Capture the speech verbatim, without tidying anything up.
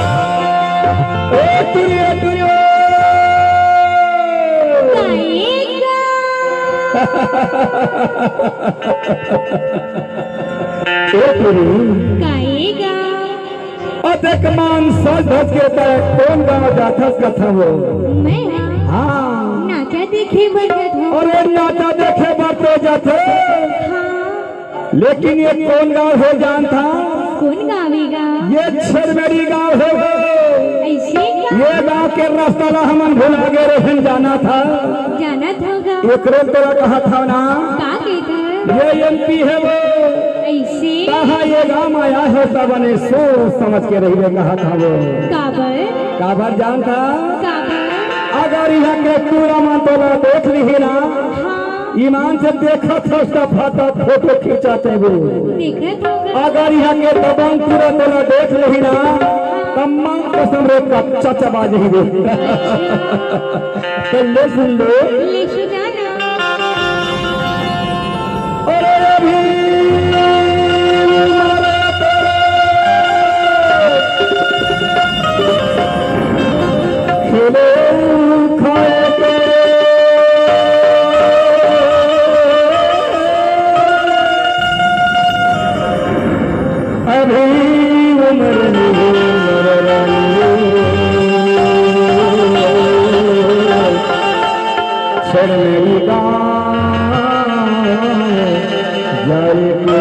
ए टुरी, ए टुरी, ओ। काएगा? ए टुरी। काएगा? अतेक मान सज धज के तैं कोन गाँव जाथस कथव वो? मैं? हाँ। नाचा देखे बर जाथव। अरे नाचा देखे बर तो जाथस। हाँ। लेकिन ये कोन गाँव हे जानथस? कोन गाँव हे गा? ये छेरमेरी गाँव हे वो। अइसे का? ये गाँव के रस्ता ला हमन भुला गे रहेन, जानथस? जानत हँव गा। एकरे तोला कहत हँव ना। का कहिथस? ये एमपी हे वो। अइसे? तहाँ ये गाँव मा आए हस त बने सोच समझ के रहिबे कहत हँव वो। काबर? काबर जानथस? काबर? अगर इहाँ के टूरा मन तोला देख लिही ना, हाँ। ईमान से देखत हस त फटा फोटो खींचत हे वो। देखत हँव गा। अगर इहाँ के दबंग टूरा तोला देख लिही ना, त माँ कसम रे कच्चा चबा जही वो। त ले सुन ले। ले सुना ना। अरे अभी मरे तेरे खेले खाए के। अभी उम्र नहीं मरना। छेरमेरी गाँव जाए के।